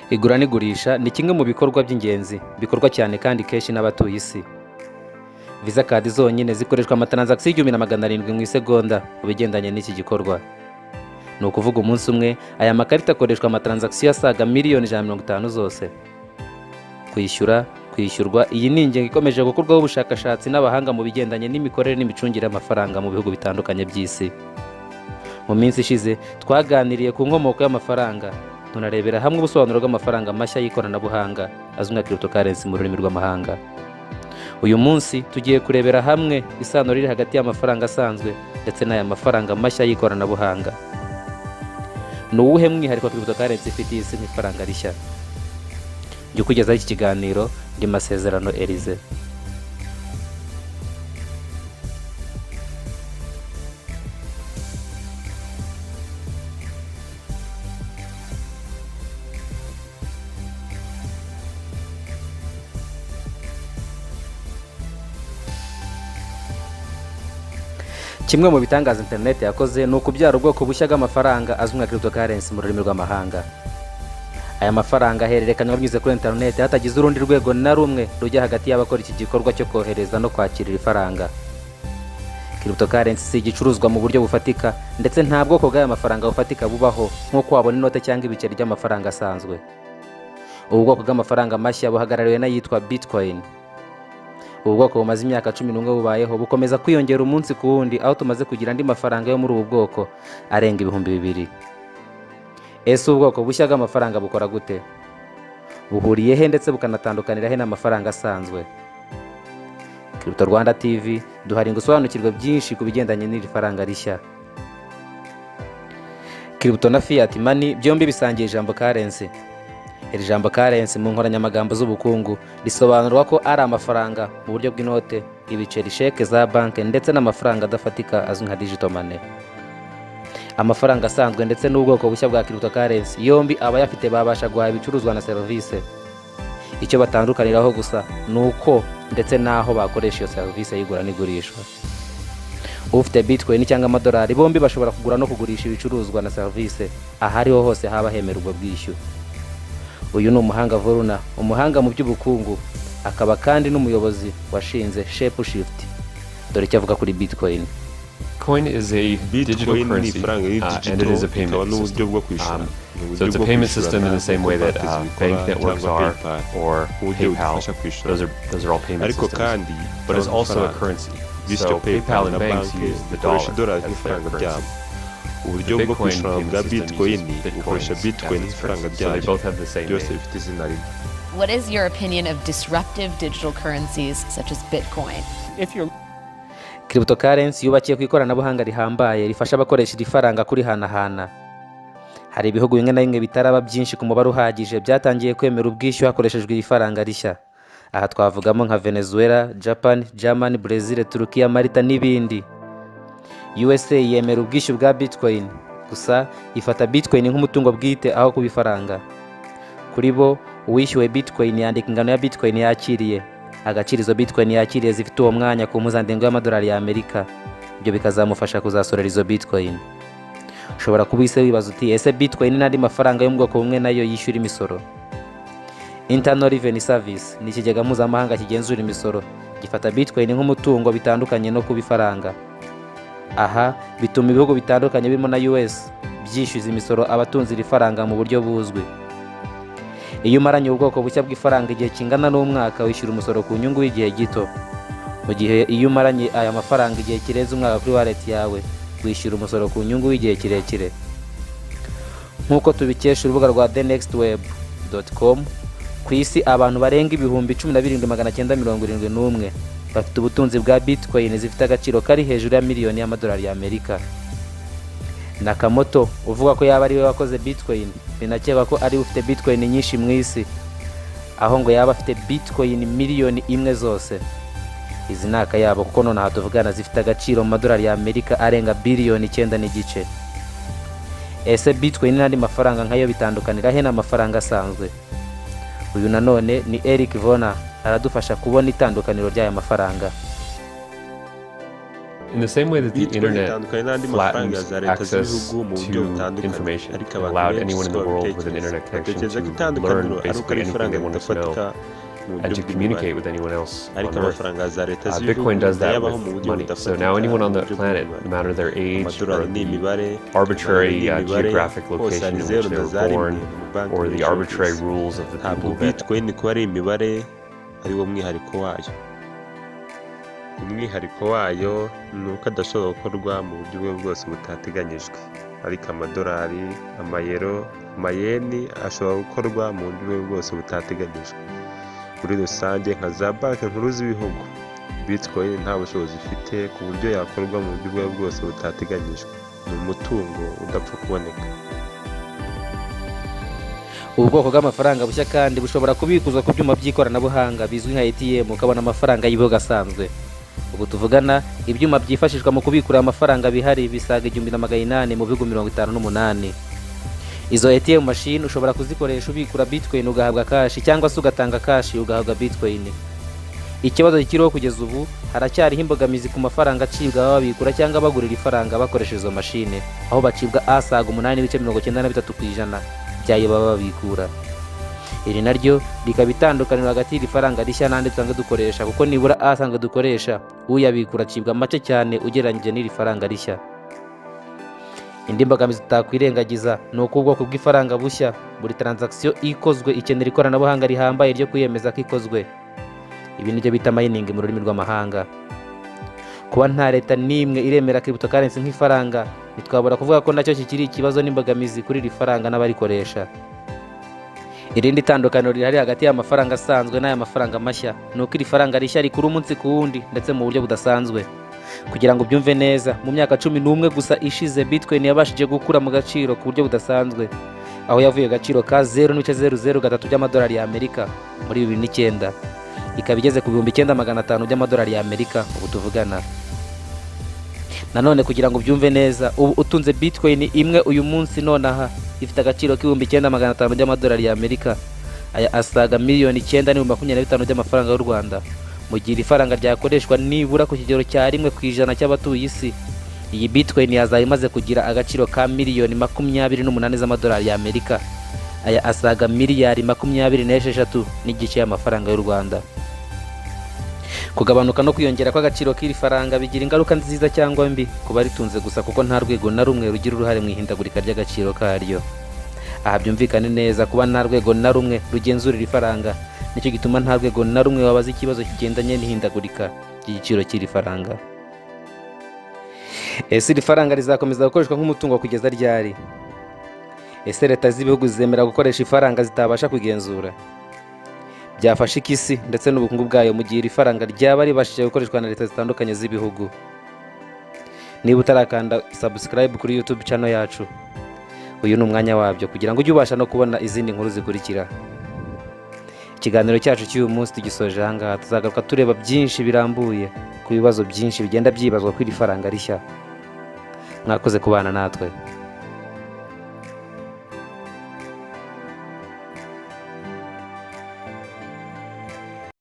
Igura n'igurisha ni kimwe mu bikorwa by'ingenzi bikorwa cyane kandi kenshi n'abatuye isi. Visa card zonyine zikoreshwa amatransaction 1700 mu isegonda mu bigendanye n'iki gikorwa. Ni ukuvuga umunsi umwe aya makarita akoreshwa amatransaction asaga miliyoni 150 zose. Kwishyura, kwishyurwa, iyi ni ingingo ikomeje gukorwaho ubushakashatsi n'abahanga mu bigendanye n'imikorere n'imicungire y'amafaranga mu bihugu bitandukanye by'isi. Mu minsi ishize twaganiriye ku nkomoko y'amafaranga, tunarebera hamwe ubusobanuro bw'amafaranga mashya y'ikoranabuhanga azwi nka cryptocurrency mu rurimi rw'amahanga. Uyu munsi tugiye kurebera hamwe isano riri hagati y'amafaranga asanzwe ndetse n'aya mafaranga mashya y'ikoranabuhanga. Ni uwuhe mwihariko cryptocurrency ifitiye isi nk'ifaranga rishya? Njye ukugezaho iki kiganiro ndi Masezerano Elize. Kimwe mu bitangaza interineti yakoze ni ukubyara ubwoko bushya bw'amafaranga azwi nka cryptocurrency mu rurimi rw'amahanga. Aya mafaranga ahererekanywa binyuze kuri interineti hatagize urundi rwego na rumwe rujya hagati y'abakora iki gikorwa cyo kohereza no kwakira iri faranga. Cryptocurrency si igicuruzwa mu buryo bufatika, ndetse nta bwoko bw'aya mafaranga bufatika bubaho nk'uko wabona inote cyangwa ibiceri by'amafaranga asanzwe. Ubu bwoko bw'amafaranga mashya buhagarariwe n'ayitwa Bitcoin. Ubu bwoko bumaze imyaka 11 bubayeho, bukomeza kwiyongera umunsi ku wundi, aho tumaze kugira andi mafaranga yo muri ubu bwoko arenga 2000. Ese ubu bwoko bushya bw'amafaranga bukora gute? Buhuriye he ndetse bukanatandukanira he n'amafaranga asanzwe? Crypto Rwanda TV duhari ngo usobanukirwe byinshi ku bigendanye n'iri faranga rishya. Crypto na fiat money byombi bisangiye ijambo currency. Iri jambo currency mu nkoranyamagambo z'ubukungu risobanurwa ko ari amafaranga mu buryo bw'inote, ibiceri, sheke za banki ndetse n'amafaranga adafatika azwi nka digital money. Amafaranga asanzwe ndetse n'ubwoko bushya bwa cryptocurrency yombi abayafite babasha guhaha ibicuruzwa na serivisi. Icyo batandukaniraho gusa ni uko ndetse n'aho bakoresha iyo serivisi y'igura n'igurishwa. Ufite Bitcoin cyangwa amadolari bombi bashobora kugura no kugurisha ibicuruzwa na serivisi aho ariho hose haba hemerwa ubwo bwishyu. Uyu ni umuhanga Voruna, umuhanga mu by'ubukungu, akaba kandi n'umuyobozi washinze Shapeshift. Dore icyo avuga kuri Bitcoin. Bitcoin is a digital Bitcoin ni currency, ifaranga riri and it is a digital, rikaba payment n'uburyo system. bwo kwishyura. Ni uburyo So it's a bwo payment kwishyurana system in the same nk'uko way that banki zibikora bank networks cyangwa are PayPal, or uburyo PayPal. budufasha kwishyura. Those are all payment Ariko systems. kandi But it's ikaba also a nk'ifaranga. currency. Bityo So PayPal PayPal na and banks banki use the bikoresha dollar idolari as their nk'ifaranga currency. ryabo. The Uburyo bwo Bitcoin kwishyura payment bwa system Bitcoin uses bukoresha Bitcoins Bitcoin as its nk'ifaranga currency. So they ryayo. both have the same Byose name. bifite izina rimwe. What is your opinion of disruptive digital currencies such as Bitcoin? If you're Cryptocurrency yubakiye ku ikoranabuhanga rihambaye rifasha abakoresha iri faranga kurihanahana. Hari ibihugu bimwe na bimwe bitaraba byinshi ku mubare uhagije byatangiye kwemera ubwishyu hakoreshejwe iri faranga rishya. Aha twavugamo nka Venezuela, Japan, Germany, Brazil, Turukiya, Malta n'ibindi. USA yemera ubwishyu bwa Bitcoin, gusa ifata Bitcoin nk'umutungo bwite aho kuba ifaranga. Kuri bo, uwishyuwe Bitcoin yandika ingano ya Bitcoin yakiriye, agaciro izo Bitcoin yakiriye zifite uwo mwanya ku mpuzandengo y'amadolari y'Amerika. Ibyo bikazamufasha kuzasorera izo Bitcoin. Ushobora kuba uhise wibaza uti: ese Bitcoin n'andi mafaranga yo mu bwoko bumwe nayo yishyura imisoro? Internal Revenue Service ni ikigega mpuzamahanga kigenzura imisoro, gifata Bitcoin nk'umutungo bitandukanye no kuba ifaranga. Aha bituma ibihugu bitandukanye birimo na US byishyuza imisoro abatunze iri faranga mu buryo buzwi. Iyo umaranye ubwoko bushya bw'ifaranga igihe kingana n'umwaka, wishyura umusoro ku nyungu y'igihe gito, mu gihe iyo umaranye aya mafaranga igihe kirenze umwaka kuri wallet yawe, wishyura umusoro ku nyungu y'igihe kirekire. Nk'uko tubikesha urubuga rwa thenextweb.com, ku isi abantu barenga 17,971 bafite ubutunzi bwa Bitcoin zifite agaciro kari hejuru ya miliyoni y'amadolari y'Amerika. Nakamoto uvuga ko yaba ariwe wakoze Bitcoin, binakekwa ko ariwe ufite Bitcoin nyinshi mu isi, aho ngo yaba afite Bitcoin miliyoni 1 zose. Izi ni akayabo kuko nonaha tuvugana zifite agaciro mu madolari y'Amerika arenga biliyoni 9.5. Ese Bitcoin n'andi mafaranga nkayo bitandukanira he n'amafaranga asanzwe? Uyu nanone ni Eric Vona, aradufasha kubona itandukaniro ry'aya mafaranga. In the same way that the Bitcoin internet itandukanye n'andi mafaranga flattened ya za leta access z'ibihugu mu buryo to butandukanye, information ariko and abantu allowed benshi anyone in siko the world with an babitekereza. internet connection Batekereza ko to itandukaniro learn ari uko basically ari anything ifaranga they wanted to know ridafatika mu buryo and to bw'imibare, communicate with anyone else ariko on Earth. amafaranga ya za leta z'ibihugu Bitcoin does that ntayabaho mu with buryo money. So budafatika now anyone mu on the buryo planet, bw'imibare. no matter their age or Amadolari ni the imibare, amayero arbitrary ni imibare, geographic hose location hari in zeru which they na were za rimwe born, mu banki or the menshi yo ku arbitrary isi. Rules of the Ntabwo people that Bitcoin kuba ari imibare ari wo mwihariko wayo. Umwihariko wayo ni uko adashobora gukorwa mu buryo ubwo bwose butateganyijwe, ariko amadolari, amayero, amayeni ashobora gukorwa mu buryo ubwo bwose butateganyijwe muri rusange nka za banki nkuru z'ibihugu. Bitcoin nta bushobozi ifite ku buryo yakorwa mu buryo ubwo aribwo bwose butateganyijwe. Ni umutungo udapfa kuboneka. Ubu bwoko bw'amafaranga bushya kandi bushobora kubikuzwa ku byuma by'ikoranabuhanga bizwi nka ATM, ukabona amafaranga y'ibihugu asanzwe. Ubu tuvugana, ibyuma byifashishwa mu kubikura amafaranga bihari bisaga 1800 mu bihugu 58. Izo ATM machine ushobora kuzikoresha ubikura Bitcoin ugahabwa cash, cyangwa se ugatanga cash ugahabwa Bitcoin. Ikibazo kikiriho kugeza ubu, haracyariho imbogamizi ku mafaranga acibwa babikura cyangwa bagurira ifaranga bakoresheje izo mashine, aho bacibwa asaga 8.93% by'ayo baba babikura. Iri naryo rikaba itandukaniro hagati y'iri faranga rishya n'andi dusanzwe dukoresha, kuko nibura asanzwe dukoresha uyabikura acibwa make cyane ugereranyije n'iri faranga rishya. Indi mbogamizi tutakwirengagiza ni uko ubwoko bw'ifaranga bushya, buri transaction ikozwe ikenera ikoranabuhanga rihambaye ryo kwiyemeza ko ikozwe. Ibi nibyo bita mining mu rurimi rw'amahanga. Kuba nta leta n'imwe iremera cryptocurrency nk'ifaranga, ntitwabura kuvuga ko nacyo kikiri ikibazo n'imbogamizi kuri iri faranga n'abarikoresha. Irindi tandukaniro rihari hagati y'amafaranga asanzwe n'aya mafaranga mashya ni uko iri faranga rishya rikura umunsi ku wundi, ndetse mu buryo budasanzwe. Kugira ngo ubyumve neza, mu myaka 11 gusa ishize, Bitcoin yabashije gukura mu gaciro ku buryo budasanzwe, aho yavuye agaciro ka 0.003 by'amadolari y'Amerika muri 2009, ikaba igeze ku 9500 by'amadolari y'Amerika ubu tuvugana. Nanone kugira ngo ubyumve neza, ubu utunze Bitcoin imwe uyu munsi nonaha ifite agaciro k'9500 by'amadolari y'Amerika. Aya asaga miliyoni 9 n'ibihumbi 25 by'amafaranga y'u Rwanda. Mu gihe iri faranga ryakoreshwa nibura ku kigero cya 1% cy'abatuye isi, iyi Bitcoin yazaba imaze kugira agaciro ka miliyoni 28 z'amadolari y'Amerika. Aya asaga miliyari 26.5 y'amafaranga y'u Rwanda. Kugabanuka no kwiyongera kw'agaciro k'iri faranga bigira ingaruka nziza cyangwa mbi ku baritunze gusa, kuko nta rwego na rumwe rugira uruhare mu ihindagurika ry'agaciro karyo. Aha byumvikane neza, kuba nta rwego na rumwe rugenzura iri faranga nicyo gituma nta rwego na rumwe wabaza ikibazo kigendanye n'ihindagurika ry'igiciro cy'iri faranga. Ese iri faranga rizakomeza gukoreshwa nk'umutungo kugeza ryari? Ese leta z'ibihugu zemera gukoresha ifaranga zitabasha kugenzura? Byafasha iki isi ndetse n'ubukungu bwayo mu gihe iri faranga ryaba ribashije gukoreshwa na leta zitandukanye z'ibihugu? Niba utarakanda subscribe kuri YouTube channel yacu, uyu ni umwanya wabyo kugira ngo ujye ubasha no kubona izindi nkuru zikurikira. Ikiganiro cyacu cy'uyu munsi tugisoje aha ngaha. Tuzagaruka tureba byinshi birambuye ku bibazo byinshi bigenda byibazwa kuri iri faranga rishya. Mwakoze kubana natwe.